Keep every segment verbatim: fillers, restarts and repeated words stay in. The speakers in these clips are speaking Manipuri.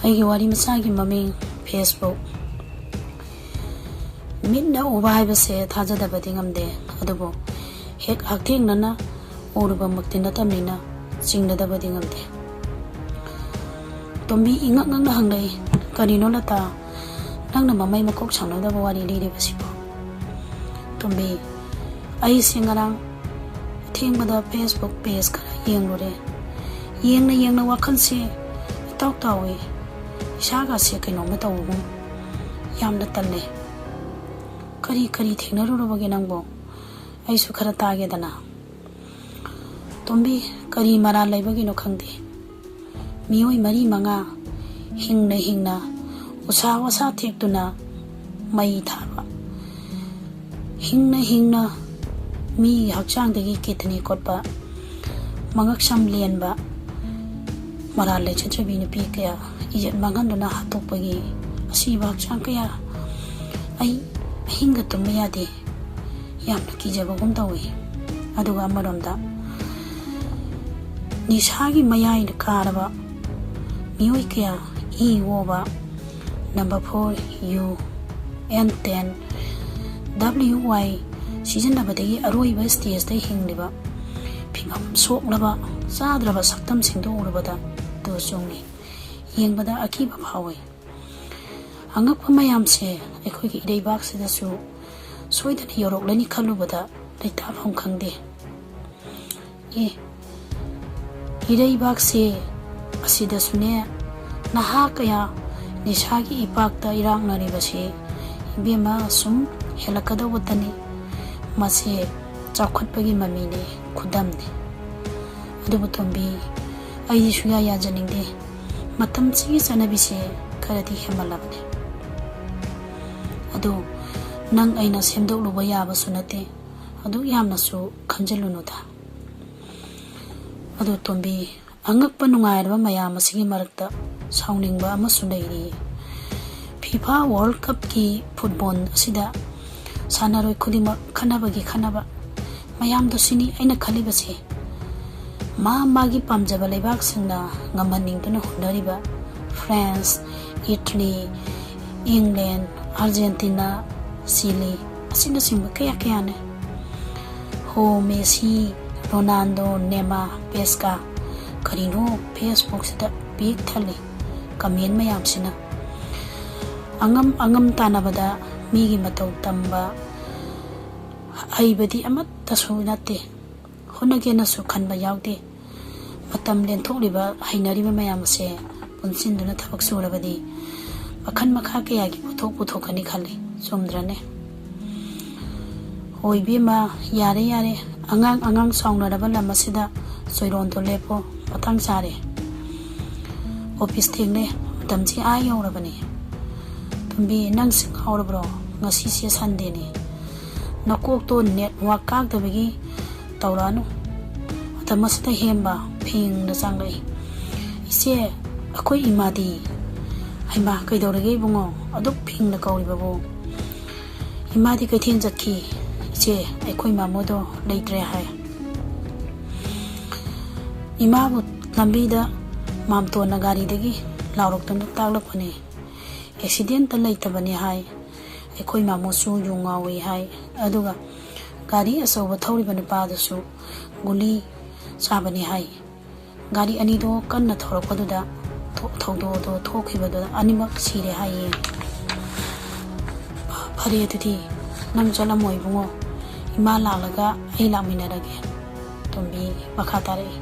ꯑꯩꯒꯤ ꯋꯥꯔꯤ ꯃꯆꯥꯒꯤ ꯃꯃꯤꯡ Facebook꯫ ꯃꯤꯠꯅ ꯎꯕ ꯍꯥꯏꯕꯁꯦ ꯊꯥꯖꯗꯕꯗꯤ ꯉꯝꯗꯦ, ꯑꯗꯨꯕꯨ ꯍꯦꯛ ꯍꯛꯊꯦꯡꯅꯅ ꯎꯔꯨꯕꯃꯛꯇꯤ ꯅꯠꯇꯕꯅꯤꯅ ꯆꯤꯡꯅꯗꯕꯗꯤ ꯉꯝꯗꯦ꯫ ꯇꯣꯝꯕꯤ ꯏꯉꯛ ꯉꯛꯅ ꯍꯪꯂꯛꯏ, "ꯀꯔꯤꯅꯣ ꯂꯇꯥ, ꯅꯪꯅ ꯃꯃꯩ ꯃꯀꯣꯛ ꯁꯝꯅꯗꯕ ꯋꯥꯔꯤ ꯂꯤꯔꯤꯕꯁꯤꯕꯣ?" ꯇꯣꯝꯕꯤ, ꯑꯩꯁꯦ ꯉꯔꯥꯡ ꯑꯊꯦꯡꯕꯗ Facebook page ꯈꯔ ꯌꯦꯡꯂꯨꯔꯦ꯫ ꯌꯦꯡꯅ ꯌꯦꯡꯅ ꯋꯥꯈꯜꯁꯦ ꯏꯇꯥꯎ ꯇꯥꯎꯏ꯫ ꯏꯁꯥꯒꯁꯦ ꯀꯩꯅꯣꯝꯃ ꯇꯧꯕꯒꯨꯝ꯫ ꯌꯥꯝꯅ ꯇꯜꯂꯦ꯫ ꯀꯔꯤ ꯀꯔꯤ ꯊꯦꯡꯅꯔꯨꯔꯕꯒꯦ ꯅꯪꯕꯣ? ꯑꯩꯁꯨ ꯈꯔ ꯇꯥꯒꯦꯗꯅ꯫ ꯇꯣꯝꯕꯤ, ꯀꯔꯤ ꯃꯔꯥꯜ ꯂꯩꯕꯒꯤꯅꯣ ꯈꯪꯗꯦ꯫ ꯃꯤꯑꯣꯏ ꯃꯔꯤ ꯃꯉꯥ ꯍꯤꯡꯅ ꯍꯤꯡꯅ ꯎꯁꯥ ꯋꯥꯁꯥ ꯊꯦꯛꯇꯨꯅ ꯃꯩ ꯊꯥꯕ, ꯍꯤꯡꯅ ꯍꯤꯡꯅ ꯃꯤꯒꯤ ꯍꯛꯆꯥꯡꯗꯒꯤ kidney ꯀꯣꯠꯄ, ꯃꯉꯛꯁꯝ ꯂꯦꯟꯕ, ꯃꯔꯥꯜ ꯂꯩꯖꯗ꯭ꯔꯕꯤ ꯅꯨꯄꯤ ꯀꯌꯥ, ꯏꯖꯠ ꯃꯥꯡꯍꯟꯗꯨꯅ ꯍꯥꯠꯇꯣꯛꯄꯒꯤ ꯑꯁꯤꯕ ꯍꯛꯆꯥꯡ ꯀꯌꯥ, ꯑꯩ ꯑꯍꯤꯡꯒ ꯇꯨꯝꯕ ꯌꯥꯗꯦ꯫ ꯌꯥꯝꯅ ꯀꯤꯖꯕꯒꯨꯝ ꯇꯧꯏ꯫ ꯑꯗꯨꯒ ꯑꯃꯔꯣꯝꯗ ꯅꯤꯁꯥꯒꯤ ꯃꯌꯥꯏꯗ ꯀꯥꯔꯕ ꯃꯤꯑꯣꯏ ꯀꯌꯥ, ꯏ ꯑꯣꯕ, number four U, N ten, W Y ꯁꯤꯖꯤꯟꯅꯕꯗꯒꯤ ꯑꯔꯣꯏꯕ stageꯇ ꯍꯤꯡꯂꯤꯕ, ꯐꯤꯕꯝ ꯁꯣꯛꯂꯕ, ꯆꯥꯗ꯭ꯔꯕ ꯁꯛꯇꯝꯁꯤꯡꯗꯨ ꯎꯔꯨꯕꯗ ꯇꯨ ꯆꯨꯡꯏ꯫ ꯌꯦꯡꯕꯗ ꯑꯀꯤꯕ ꯐꯥꯎꯏ꯫ ꯑꯉꯛꯄ ꯃꯌꯥꯝꯁꯦ ꯑꯩꯈꯣꯏꯒꯤ ꯏꯔꯩꯕꯥꯛꯁꯤꯗꯁꯨ ꯁꯣꯏꯗꯅ ꯌꯧꯔꯛꯂꯅꯤ ꯈꯜꯂꯨꯕꯗ ꯂꯩꯇꯥꯐꯝ ꯈꯪꯗꯦ꯫ ꯑꯦ, ꯏꯔꯩꯕꯥꯛꯁꯦ ꯑꯁꯤꯗꯁꯨꯅꯦ, ꯅꯍꯥ ꯀꯌꯥ ꯅꯤꯁꯥꯒꯤ ꯏꯄꯥꯛꯇ ꯏꯔꯥꯛꯅꯔꯤꯕꯁꯦ, ꯏꯕꯦꯝꯃ, ꯁꯨꯝ ꯍꯦꯜꯂꯛꯀꯗꯧꯕꯇꯅꯤ꯫ ꯃꯁꯦ ꯆꯥꯎꯈꯠꯄꯒꯤ ꯃꯃꯤꯅꯦ, ꯈꯨꯗꯝꯅꯦ꯫ ꯑꯗꯨꯕꯨ ꯇꯣꯝꯕꯤ, ꯑꯩꯗꯤ ꯁꯨꯡꯌꯥ ꯌꯥꯖꯅꯤꯡꯗꯦ꯫ ꯃꯇꯝꯁꯤꯒꯤ ꯆꯠꯅꯕꯤꯁꯦ ꯈꯔꯗꯤ ꯍꯦꯟꯃꯜꯂꯕꯅꯦ꯫ ꯑꯗꯨ ꯅꯪ ꯑꯩꯅ ꯁꯦꯝꯗꯣꯛꯂꯨꯕ ꯌꯥꯕꯁꯨ ꯅꯠꯇꯦ꯫ ꯑꯗꯨꯛ ꯌꯥꯝꯅꯁꯨ ꯈꯟꯖꯤꯜꯂꯨꯅꯨꯗ꯫ ꯑꯗꯨ ꯇꯣꯝꯕꯤ, ꯑꯉꯛꯄ ꯅꯨꯡꯉꯥꯏꯔꯕ ꯃꯌꯥꯝ ꯑꯁꯤꯒꯤ ꯃꯔꯛꯇ ꯁꯥꯎꯅꯤꯡꯕ ꯑꯃꯁꯨ ꯂꯩꯔꯤ꯫ FIFA World Cupꯀꯤ football ꯑꯁꯤꯗ ꯁꯥꯟꯅꯔꯣꯏ ꯈꯨꯗꯤꯡꯃꯛ ꯈꯠꯅꯕꯒꯤ ꯈꯠꯅꯕ꯫ ꯃꯌꯥꯝꯗꯣ ꯁꯤꯅꯤ ꯑꯩꯅ ꯈꯜꯂꯤꯕꯁꯦ꯫ ꯃꯥ ꯃꯥꯒꯤ ꯄꯥꯝꯖꯕ ꯂꯩꯕꯥꯛꯁꯤꯡꯅ ꯉꯝꯍꯟꯅꯤꯡꯗꯨꯅ ꯍꯣꯠꯅꯔꯤꯕ ꯐ꯭ꯔꯥꯟꯁ, ꯏꯇꯂꯤ, ꯏꯪꯂꯦꯟ, ꯑꯥꯔꯖꯦꯟꯇꯤꯅꯥ, ꯆꯤꯂꯤ, ꯑꯁꯤꯅꯆꯤꯡꯕ ꯀꯌꯥ ꯀꯌꯥꯅꯤ꯫ ꯍꯣ, ꯃꯦꯁꯤ, ꯔꯣꯅꯥꯜꯗꯣ, ꯅꯦꯃꯥ, ꯄꯦꯁꯀꯥ, ꯀꯔꯤꯅꯣ ꯐꯦꯁꯕꯨꯛꯁꯤꯗ ꯄꯤꯛ ꯊꯜꯂꯤ ꯀꯃꯦꯟ ꯃꯌꯥꯝꯁꯤꯅ꯫ ꯑꯉꯝ ꯑꯉꯝ ꯇꯥꯟꯅꯕꯗ ꯃꯤꯒꯤ ꯃꯇꯧ ꯇꯝꯕ ꯍꯩꯕꯗꯤ ꯑꯃꯠꯇꯁꯨ ꯅꯠꯇꯦ꯫ ꯍꯣꯠꯅꯒꯦꯅꯁꯨ ꯈꯟꯕ ꯌꯥꯎꯗꯦ꯫ ꯃꯇꯝ ꯂꯦꯟꯊꯣꯛꯂꯤꯕ, ꯍꯩꯅꯔꯤꯕ ꯃꯌꯥꯝ ꯑꯁꯦ ꯄꯨꯟꯁꯤꯟꯗꯨꯅ ꯊꯕꯛ ꯁꯨꯔꯕꯗꯤ ꯃꯈꯜ ꯃꯈꯥ ꯀꯌꯥꯒꯤ ꯄꯣꯠꯊꯣꯛ ꯄꯨꯊꯣꯛꯀꯅꯤ ꯈꯜꯂꯤ꯫ ꯆꯨꯝꯗ꯭ꯔꯅꯦ? ꯍꯣꯏ ꯏꯕꯦꯝꯃ, ꯌꯥꯔꯦ ꯌꯥꯔꯦ, ꯑꯉꯥꯡ ꯑꯉꯥꯡ ꯁꯥꯎꯅꯔꯕ ꯂꯝ ꯑꯁꯤꯗ ꯆꯣꯏꯔꯣꯟꯗꯣ ꯂꯦꯞꯄꯣ, ꯃꯇꯥꯡ ꯆꯥꯔꯦ꯫ ꯑꯣꯐꯤꯁ ꯊꯦꯡꯂꯦ, ꯃꯇꯝꯁꯤ ꯑꯥ ꯌꯧꯔꯕꯅꯤ꯫ ꯇꯣꯝꯕꯤ, ꯅꯪꯁꯤ ꯉꯥꯎꯔꯕ꯭ꯔꯣ? ꯉꯁꯤꯁꯦ ꯁꯟꯗꯦꯅꯤ꯫ ꯅꯀꯣꯛꯇꯣ ꯅꯦꯠꯋꯥꯛ ꯀꯥꯛꯇꯕꯒꯤ ꯇꯧꯔꯛꯑꯅꯨ꯫ ꯃꯇꯝ ꯑꯁꯤꯗ ꯍꯦꯝꯕ ꯐꯤꯡꯅ ꯆꯪꯂꯛꯏ꯫ "ꯏꯆꯦ, ꯑꯩꯈꯣꯏ ꯏꯃꯥꯗꯤ?" "ꯍꯩꯃꯥ, ꯀꯩꯗꯧꯔꯒꯦ ꯏꯕꯨꯡꯉꯣ, ꯑꯗꯨꯛ ꯐꯤꯡꯅ ꯀꯧꯔꯤꯕꯕꯨ?" "ꯏꯃꯥꯗꯤ ꯀꯩꯊꯦꯜ ꯆꯠꯈꯤ ꯏꯆꯦ, ꯑꯩꯈꯣꯏ ꯃꯥꯃꯣꯗꯣ ꯂꯩꯇ꯭ꯔꯦ ꯍꯥꯏ꯫" ꯏꯃꯥꯕꯨ ꯂꯝꯕꯤꯗ ꯃꯥꯝꯇꯣꯟꯅ ꯒꯥꯔꯤꯗꯒꯤ ꯂꯥꯎꯔꯛꯇꯨꯅ ꯇꯥꯛꯂꯛꯄꯅꯤ꯫ "ꯑꯦꯛꯁꯤꯗꯦꯟꯇ ꯂꯩꯇꯕꯅꯤ ꯍꯥꯏ, ꯑꯩꯈꯣꯏ ꯃꯥꯃꯣꯁꯨ ꯌꯨ ꯉꯥꯎꯏ ꯍꯥꯏ, ꯑꯗꯨꯒ ꯒꯥꯔꯤ ꯑꯆꯧꯕ ꯊꯧꯔꯤꯕ ꯅꯨꯄꯥꯗꯨꯁꯨ ꯒꯨꯂꯤ ꯆꯥꯕꯅꯤ ꯍꯥꯏ꯫ ꯒꯥꯔꯤ ꯑꯅꯤꯗꯣ ꯀꯟꯅ ꯊꯧꯔꯛꯄꯗꯨꯗ ꯊꯣ-, ꯊꯧꯗꯣꯛ ꯑꯗꯨ ꯊꯣꯛꯈꯤꯕꯗꯨꯗ ꯑꯅꯤꯃꯛ ꯁꯤꯔꯦ ꯍꯥꯏꯌꯦ꯫" "ꯐꯔꯦ ꯑꯗꯨꯗꯤ, ꯅꯪ ꯆꯠꯂꯝꯃꯣ ꯏꯕꯨꯡꯉꯣ, ꯏꯃꯥ ꯂꯥꯛꯂꯒ ꯑꯩ ꯂꯥꯛꯃꯤꯟꯅꯔꯒꯦ꯫" ꯇꯣꯝꯕꯤ ꯃꯈꯥ ꯇꯥꯔꯛꯏ꯫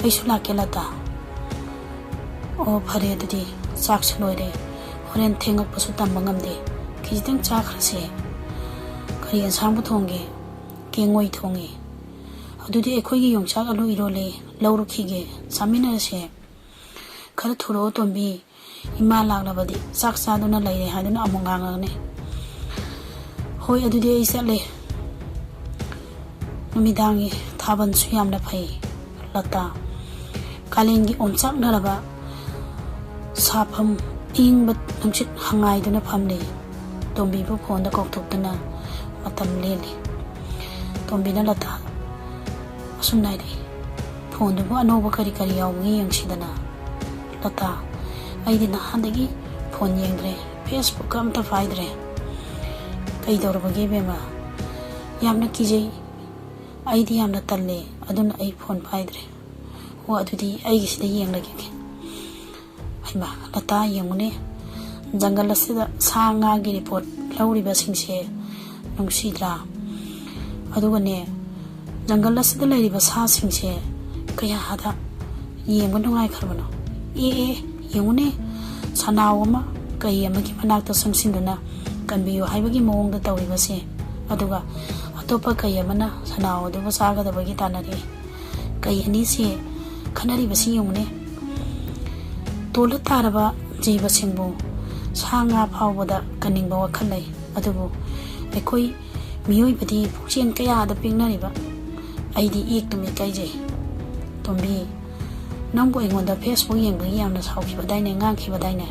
"ꯑꯩꯁꯨ ꯂꯥꯛꯀꯦ ꯂꯇꯥ꯫" "ꯑꯣ ꯐꯔꯦ ꯑꯗꯨꯗꯤ, ꯆꯥꯛꯁꯨ ꯂꯣꯏꯔꯦ, ꯍꯣꯔꯦꯟ ꯊꯦꯡꯉꯛꯄꯁꯨ ꯇꯝꯕ ꯉꯝꯗꯦ, ꯈꯤꯖꯤꯛꯇꯪ ꯆꯥꯈ꯭ꯔꯁꯦ꯫" "ꯀꯔꯤ ꯑꯦꯟꯁꯥꯡꯕꯨ ꯊꯣꯡꯒꯦ?" "ꯀꯦꯡꯉꯣꯏ ꯊꯣꯡꯉꯦ꯫" "ꯑꯗꯨꯗꯤ ꯑꯩꯈꯣꯏꯒꯤ ꯌꯣꯡꯆꯥꯛ ꯑꯂꯨ ꯏꯔꯣꯜꯂꯦ, ꯂꯧꯔꯨꯈꯤꯒꯦ, ꯆꯥꯃꯤꯟꯅꯔꯁꯦ꯫" "ꯈꯔ ꯊꯨꯔꯛꯑꯣ ꯇꯣꯝꯕꯤ, ꯏꯃꯥ ꯂꯥꯛꯂꯕꯗꯤ ꯆꯥꯛ ꯆꯥꯗꯨꯅ ꯂꯩꯔꯦ ꯍꯥꯏꯗꯨꯅ ꯑꯃꯨꯛ ꯉꯥꯡꯂꯒꯅꯤ꯫" "ꯍꯣꯏ ꯑꯗꯨꯗꯤ ꯑꯩ ꯆꯠꯂꯦ꯫" ꯅꯨꯃꯤꯗꯥꯡꯒꯤ ꯊꯥꯕꯜꯁꯨ ꯌꯥꯝꯅ ꯐꯩ꯫ ꯂꯇꯥ꯫ ꯀꯥꯂꯦꯟꯒꯤ ꯑꯣꯝꯆꯥꯛꯅꯔꯕ ꯁꯥꯐꯝ, ꯏꯪꯕ ꯅꯨꯡꯁꯤꯠ ꯍꯪꯉꯥꯏꯗꯨꯅ ꯐꯝꯂꯤ꯫ ꯇꯣꯝꯕꯤꯕꯨ ꯐꯣꯟꯗ ꯀꯧꯊꯣꯛꯇꯨꯅ ꯃꯇꯝ ꯂꯦꯜꯂꯤ꯫ ꯇꯣꯝꯕꯤꯅ ꯂꯇꯥ ꯑꯁꯨꯝꯅ ꯍꯥꯏꯔꯛꯏ, "ꯐꯣꯟꯗꯨꯕꯨ ꯑꯅꯧꯕ ꯀꯔꯤ ꯀꯔꯤ ꯌꯥꯎꯕꯒꯦ ꯌꯦꯡꯁꯤꯗꯅ꯫" ꯂꯇꯥ꯫ ꯑꯩꯗꯤ ꯅꯍꯥꯟꯗꯒꯤ ꯐꯣꯟ ꯌꯦꯡꯗ꯭ꯔꯦ, ꯐꯦꯁꯕꯨꯛꯀ ꯑꯝꯇ ꯄꯥꯏꯗ꯭ꯔꯦ꯫ ꯀꯩꯗꯧꯔꯕꯒꯦ ꯏꯕꯦꯝꯃ? ꯌꯥꯝꯅ ꯀꯤꯖꯩ꯫ ꯑꯩꯗꯤ ꯌꯥꯝꯅ ꯇꯜꯂꯦ, ꯑꯗꯨꯅ ꯑꯩ ꯐꯣꯟ ꯄꯥꯏꯗ꯭ꯔꯦ꯫ ꯑꯣ, ꯑꯗꯨꯗꯤ ꯑꯩꯒꯤꯁꯤꯗ ꯌꯦꯡꯂꯒꯦ꯫ ꯍꯩꯃꯥ, ꯂꯇꯥ, ꯌꯦꯡꯉꯨꯅꯦ, ꯖꯪꯒꯜ ꯑꯁꯤꯗ ꯁꯥ ꯉꯥꯒꯤ ꯔꯤꯄꯣꯔꯠ ꯂꯧꯔꯤꯕꯁꯤꯡꯁꯦ ꯅꯨꯡꯁꯤꯗ꯭ꯔꯥ? ꯑꯗꯨꯒꯅꯦ, ꯖꯪꯒꯜ ꯑꯁꯤꯗ ꯂꯩꯔꯤꯕ ꯁꯥꯁꯤꯡꯁꯦ ꯀꯌꯥꯗ ꯌꯦꯡꯕ ꯅꯨꯡꯉꯥꯏꯈ꯭ꯔꯕꯅꯣ? ꯑꯦ, ꯑꯦ, ꯌꯦꯡꯉꯨꯅꯦ, ꯁꯅꯥꯎ ꯑꯃ ꯀꯩ ꯑꯃꯒꯤ ꯃꯅꯥꯛꯇ ꯆꯪꯁꯤꯟꯗꯨꯅ ꯀꯟꯕꯤꯌꯨ ꯍꯥꯏꯕꯒꯤ ꯃꯑꯣꯡꯗ ꯇꯧꯔꯤꯕꯁꯦ, ꯑꯗꯨꯒ ꯑꯇꯣꯞꯄ ꯀꯩ ꯑꯃꯅ ꯁꯅꯥꯎ ꯑꯗꯨꯕꯨ ꯆꯥꯒꯗꯕꯒꯤ ꯇꯥꯟꯅꯔꯤ꯫ ꯀꯩ ꯑꯅꯤꯁꯤ ꯈꯟꯅꯔꯤꯕꯁꯤ ꯌꯦꯡꯉꯨꯅꯦ꯫ ꯇꯣꯜꯂ ꯇꯥꯔꯕ ꯖꯤꯕꯁꯤꯡꯕꯨ ꯁꯥ ꯉꯥ ꯐꯥꯎꯕꯗ ꯀꯟꯅꯤꯡꯕ ꯋꯥꯈꯜ ꯂꯩ, ꯑꯗꯨꯕꯨ ꯑꯩꯈꯣꯏ ꯃꯤꯑꯣꯏꯕꯗꯤ ꯄꯨꯛꯆꯦꯜ ꯀꯌꯥꯗ ꯄꯤꯛꯅꯔꯤꯕ꯫ ꯑꯩꯗꯤ ꯏꯛꯇꯨꯝ ꯏꯀꯥꯏꯖꯩ꯫ ꯇꯣꯝꯕꯤ, ꯅꯪꯕꯨ ꯑꯩꯉꯣꯟꯗ ꯐꯦꯁꯕꯨꯛ ꯌꯦꯡꯕꯒꯤ ꯌꯥꯝꯅ ꯁꯥꯎꯈꯤꯕꯗꯥꯏꯅꯦ, ꯉꯥꯡꯈꯤꯕꯗꯥꯏꯅꯦ?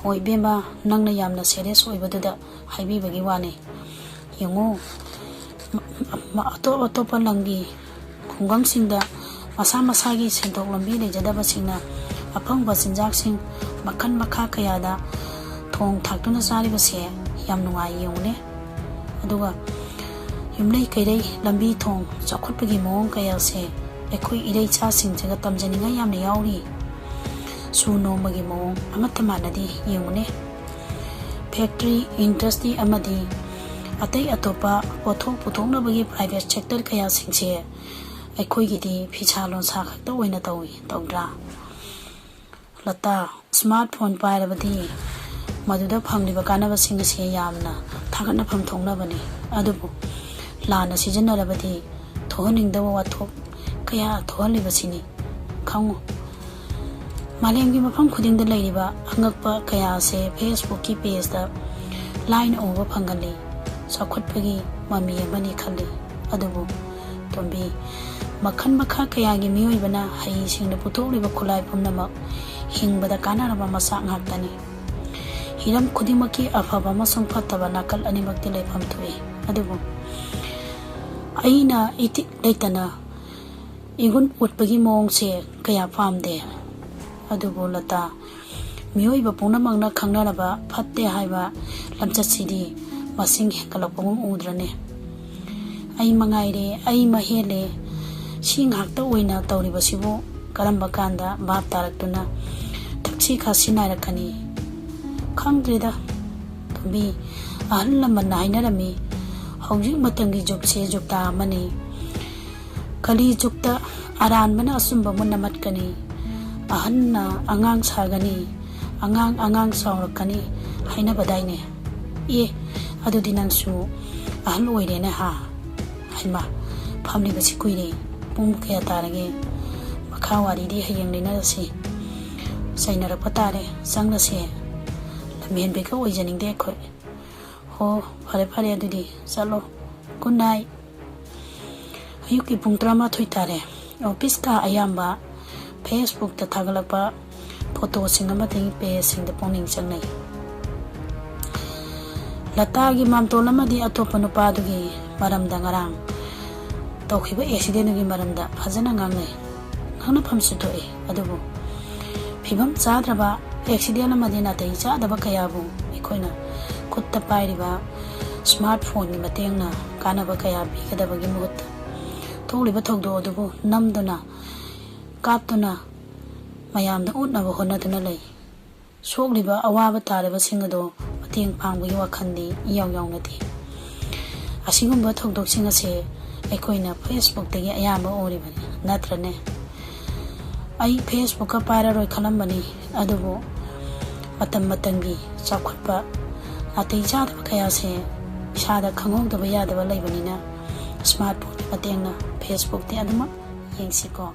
ꯍꯣꯏ ꯏꯕꯦꯝꯃ, ꯅꯪꯅ ꯌꯥꯝꯅ ꯁꯦꯔꯤꯌꯁ ꯑꯣꯏꯕꯗꯨꯗ ꯍꯥꯏꯕꯤꯕꯒꯤ ꯋꯥꯅꯤ꯫ ꯌꯦꯡꯉꯨ, ꯃ-, ꯃ-, ꯑꯇꯣꯞ ꯑꯇꯣꯞꯄ ꯂꯝꯒꯤ ꯈꯨꯡꯒꯪꯁꯤꯡꯗ ꯃꯁꯥ ꯃꯁꯥꯒꯤ ꯁꯦꯟꯊꯣꯛ ꯂꯝꯕꯤ ꯂꯩꯖꯗꯕꯁꯤꯡꯅ ꯑꯐꯪꯕ ꯆꯤꯟꯖꯥꯛꯁꯤꯡ ꯃꯈꯜ ꯃꯈꯥ ꯀꯌꯥꯗ ꯊꯣꯡ ꯊꯥꯛꯇꯨꯅ ꯆꯥꯔꯤꯕꯁꯦ ꯌꯥꯝ ꯅꯨꯡꯉꯥꯏ, ꯌꯦꯡꯉꯨꯅꯦ꯫ ꯑꯗꯨꯒ ꯌꯨꯝꯂꯩ ꯀꯩꯔꯩ, ꯂꯝꯕꯤ ꯊꯣꯡ, ꯆꯥꯎꯈꯠꯄꯒꯤ ꯃꯑꯣꯡ ꯀꯌꯥꯁꯦ ꯑꯩꯈꯣꯏ ꯏꯔꯩꯆꯥꯁꯤꯡꯁꯤꯒ ꯇꯝꯖꯅꯤꯡꯉꯥꯏ ꯌꯥꯝꯅ ꯌꯥꯎꯔꯤ꯫ ꯁꯨ ꯅꯣꯝꯕꯒꯤ ꯃꯑꯣꯡ ꯑꯃꯠꯇ ꯃꯥꯟꯅꯗꯦ, ꯌꯦꯡꯉꯨꯅꯦ꯫ ꯐꯦꯛꯇ꯭ꯔꯤ, ꯏꯟꯗꯁꯇ꯭ꯔꯤ ꯑꯃꯗꯤ ꯑꯇꯩ ꯑꯇꯣꯞꯄ ꯄꯣꯠꯊꯣꯛ ꯄꯨꯊꯣꯛꯅꯕꯒꯤ ꯄ꯭ꯔꯥꯏꯚꯦꯠ ꯁꯦꯛꯇꯔ ꯀꯌꯥꯁꯤꯡꯁꯦ ꯑꯩꯈꯣꯏꯒꯤꯗꯤ ꯐꯤꯁꯥ ꯂꯣꯟꯁꯥ ꯈꯛꯇ ꯑꯣꯏꯅ ꯇꯧꯏ, ꯇꯧꯗ꯭ꯔꯥ? ꯂꯇꯥ, ꯁ꯭ꯃꯥꯔꯠ ꯐꯣꯟ ꯄꯥꯏꯔꯕꯗꯤ ꯃꯗꯨꯗ ꯐꯪꯂꯤꯕ ꯀꯥꯟꯅꯕꯁꯤꯡ ꯑꯁꯤ ꯌꯥꯝꯅ ꯊꯥꯒꯠꯅꯐꯝ ꯊꯣꯛꯅꯕꯅꯤ, ꯑꯗꯨꯕꯨ ꯂꯥꯟꯅ ꯁꯤꯖꯤꯟꯅꯔꯕꯗꯤ ꯊꯣꯛꯍꯟꯅꯤꯡꯗꯕ ꯋꯥꯊꯣꯛ ꯀꯌꯥ ꯊꯣꯛꯍꯜꯂꯤꯕꯁꯤꯅꯤ꯫ ꯈꯪꯉꯨ, ꯃꯥꯂꯦꯝꯒꯤ ꯃꯐꯝ ꯈꯨꯗꯤꯡꯗ ꯂꯩꯔꯤꯕ ꯑꯉꯛꯄ ꯀꯌꯥ ꯑꯁꯦ ꯐꯦꯁꯕꯨꯛꯀꯤ ꯄꯦꯖꯇ ꯂꯥꯏꯅ ꯎꯕ ꯐꯪꯍꯜꯂꯤ꯫ ꯆꯥꯎꯈꯠꯄꯒꯤ ꯃꯃꯤ ꯑꯃꯅꯤ ꯈꯜꯂꯤ꯫ ꯑꯗꯨꯕꯨ ꯇꯣꯝꯕꯤ, ꯃꯈꯜ ꯃꯈꯥ ꯀꯌꯥꯒꯤ ꯃꯤꯑꯣꯏꯕꯅ ꯍꯩꯁꯤꯡꯅ ꯄꯨꯊꯣꯛꯂꯤꯕ ꯈꯨꯠꯂꯥꯏ ꯄꯨꯝꯅꯃꯛ ꯍꯤꯡꯕꯗ ꯀꯥꯟꯅꯔꯕ ꯃꯆꯥꯛ ꯉꯥꯛꯇꯅꯤ꯫ ꯍꯤꯔꯝ ꯈꯨꯗꯤꯡꯃꯛꯀꯤ ꯑꯐꯕ ꯑꯃꯁꯨꯡ ꯐꯠꯇꯕ ꯅꯥꯀꯜ ꯑꯅꯤꯃꯛꯇꯤ ꯂꯩꯐꯝ ꯊꯣꯛꯏ꯫ ꯑꯗꯨꯕꯨ ꯑꯩꯅ ꯏꯇꯤꯛ ꯂꯩꯇꯅ ꯏꯒꯨꯟ ꯎꯠꯄꯒꯤ ꯃꯑꯣꯡꯁꯦ ꯀꯌꯥ ꯄꯥꯝꯗꯦ꯫ ꯑꯗꯨꯕꯨ ꯂꯇꯥ, ꯃꯤꯑꯣꯏꯕ ꯄꯨꯝꯅꯃꯛꯅ ꯈꯪꯅꯔꯕ ꯐꯠꯇꯦ ꯍꯥꯏꯕ ꯂꯝꯆꯠꯁꯤꯗꯤ ꯃꯁꯤꯡ ꯍꯦꯟꯒꯠꯂꯛꯄꯒꯨꯝ ꯎꯗ꯭ꯔꯅꯦ? ꯑꯩ ꯃꯉꯥꯏꯔꯦ, ꯑꯩ ꯃꯍꯦꯜꯂꯦ, ꯁꯤ ꯉꯥꯛꯇ ꯑꯣꯏꯅ ꯇꯧꯔꯤꯕꯁꯤꯕꯨ ꯀꯔꯝꯕ ꯀꯥꯟꯗ ꯚꯥꯞ ꯇꯥꯔꯛꯇꯨꯅ ꯊꯛꯁꯤ ꯈꯥꯁꯤ ꯅꯥꯏꯔꯛꯀꯅꯤ? ꯈꯪꯗ꯭ꯔꯦꯗ ꯇꯣꯝꯕꯤ, ꯑꯍꯜ ꯂꯃꯟꯅ ꯍꯥꯏꯅꯔꯝꯃꯤ, ꯍꯧꯖꯤꯛ ꯃꯇꯝꯒꯤ ꯖꯨꯒꯁꯦ ꯖꯨꯒꯇꯥ ꯑꯃꯅꯤ꯫ ꯀꯂꯤ ꯖꯨꯒꯇ ꯑꯔꯥꯟꯕꯅ ꯑꯆꯨꯝꯕꯕꯨ ꯅꯝꯃꯠꯀꯅꯤ, ꯑꯍꯟꯅ ꯑꯉꯥꯡ ꯁꯥꯒꯅꯤ, ꯑꯉꯥꯡ ꯑꯉꯥꯡ ꯆꯥꯎꯔꯛꯀꯅꯤ ꯍꯥꯏꯅꯕꯗꯥꯏꯅꯦ? ꯑꯦ, ꯑꯗꯨꯗꯤ ꯅꯪꯁꯨ ꯑꯍꯜ ꯑꯣꯏꯔꯦꯅꯦ ꯍꯥ? ꯍꯩꯃꯥ, ꯐꯝꯂꯤꯕꯁꯤ ꯀꯨꯏꯔꯦ꯫ ꯄꯨꯡ ꯀꯌꯥ ꯇꯥꯔꯒꯦ? ꯃꯈꯥ ꯋꯥꯔꯤꯗꯤ ꯍꯌꯦꯡ ꯂꯤꯅꯔꯁꯤ꯫ ꯆꯩꯅꯔꯛꯄ ꯇꯥꯔꯦ, ꯆꯪꯂꯁꯦ꯫ ꯂꯝꯍꯦꯟꯕꯤꯒ ꯑꯣꯏꯖꯅꯤꯡꯗꯦ ꯑꯩꯈꯣꯏ꯫ ꯍꯣ, ꯐꯔꯦ ꯐꯔꯦ, ꯑꯗꯨꯗꯤ ꯆꯠꯂꯣ꯫ Good night꯫ ꯑꯌꯨꯛꯀꯤ ꯄꯨꯡ ꯇꯔꯥꯃꯥꯊꯣꯏ ꯇꯥꯔꯦ꯫ ꯑꯣꯐꯤꯁꯀ ꯑꯌꯥꯝꯕ Facebookꯇ ꯊꯥꯒꯠꯂꯛꯄ ꯐꯣꯇꯣꯁꯤꯡ ꯑꯃꯗꯤ ꯄꯦꯖꯁꯤꯡꯗ ꯄꯨꯛꯅꯤꯡ ꯆꯪꯅꯩ꯫ ꯂꯇꯥꯒꯤ ꯃꯥꯝꯇꯣꯟ ꯑꯃꯗꯤ ꯑꯇꯣꯞꯄ ꯅꯨꯄꯥꯗꯨꯒꯤ ꯃꯔꯝꯗ ꯉꯔꯥꯡ ꯇꯧꯈꯤꯕ ꯑꯦꯛꯁꯤꯗꯦꯟꯗꯨꯒꯤ ꯃꯔꯝꯗ ꯐꯖꯅ ꯉꯥꯡꯅꯩ꯫ ꯉꯥꯡꯅꯐꯝꯁꯨ ꯊꯣꯛꯏ, ꯑꯗꯨꯕꯨ ꯐꯤꯕꯝ ꯆꯥꯗ꯭ꯔꯕ ꯑꯦꯛꯁꯤꯗꯦꯟ ꯑꯃꯗꯤ ꯅꯥꯇꯩ ꯆꯥꯗꯕ ꯀꯌꯥꯕꯨ ꯑꯩꯈꯣꯏꯅ ꯈꯨꯠꯇ ꯄꯥꯏꯔꯤꯕ ꯁ꯭ꯃꯥꯔꯠ ꯐꯣꯟꯒꯤ ꯃꯇꯦꯡꯅ ꯀꯥꯟꯅꯕ ꯀꯌꯥ ꯄꯤꯒꯗꯕꯒꯤ ꯃꯍꯨꯠꯇ, ꯊꯣꯛꯂꯤꯕ ꯊꯧꯗꯣꯛ ꯑꯗꯨꯕꯨ ꯅꯝꯗꯨꯅ, ꯀꯥꯞꯇꯨꯅ ꯃꯌꯥꯝꯗ ꯎꯠꯅꯕ ꯍꯣꯠꯅꯗꯨꯅ ꯂꯩ꯫ ꯁꯣꯛꯂꯤꯕ ꯑꯋꯥꯕ ꯇꯥꯔꯤꯕꯁꯤꯡ ꯑꯗꯨ ꯃꯇꯦꯡ ꯄꯥꯡꯕꯒꯤ ꯋꯥꯈꯜꯗꯤ ꯏꯌꯥꯎ ꯌꯥꯎꯅꯗꯦ꯫ ꯑꯁꯤꯒꯨꯝꯕ ꯊꯧꯗꯣꯛꯁꯤꯡ ꯑꯁꯦ ꯑꯩꯈꯣꯏꯅ Facebookꯇꯒꯤ ꯑꯌꯥꯝꯕ ꯎꯔꯤꯕꯅꯤ, ꯅꯠꯇ꯭ꯔꯅꯦ? ꯑꯩ Facebookꯀ ꯄꯥꯏꯔꯔꯣꯏ ꯈꯜꯂꯝꯕꯅꯤ, ꯑꯗꯨꯕꯨ ꯃꯇꯝ ꯃꯇꯝꯒꯤ ꯆꯥꯎꯈꯠꯄ, ꯅꯥꯇꯩ ꯆꯥꯗꯕ ꯀꯌꯥꯁꯦ ꯏꯁꯥꯗ ꯈꯪꯍꯧꯗꯕ ꯌꯥꯗꯕ ꯂꯩꯕꯅꯤꯅ, ꯁ꯭ꯃꯥꯔꯠ ꯐꯣꯟꯒꯤ ꯃꯇꯦꯡꯅ Facebookꯇꯤ ꯑꯗꯨꯃꯛ ꯌꯦꯡꯁꯤꯀꯣ꯫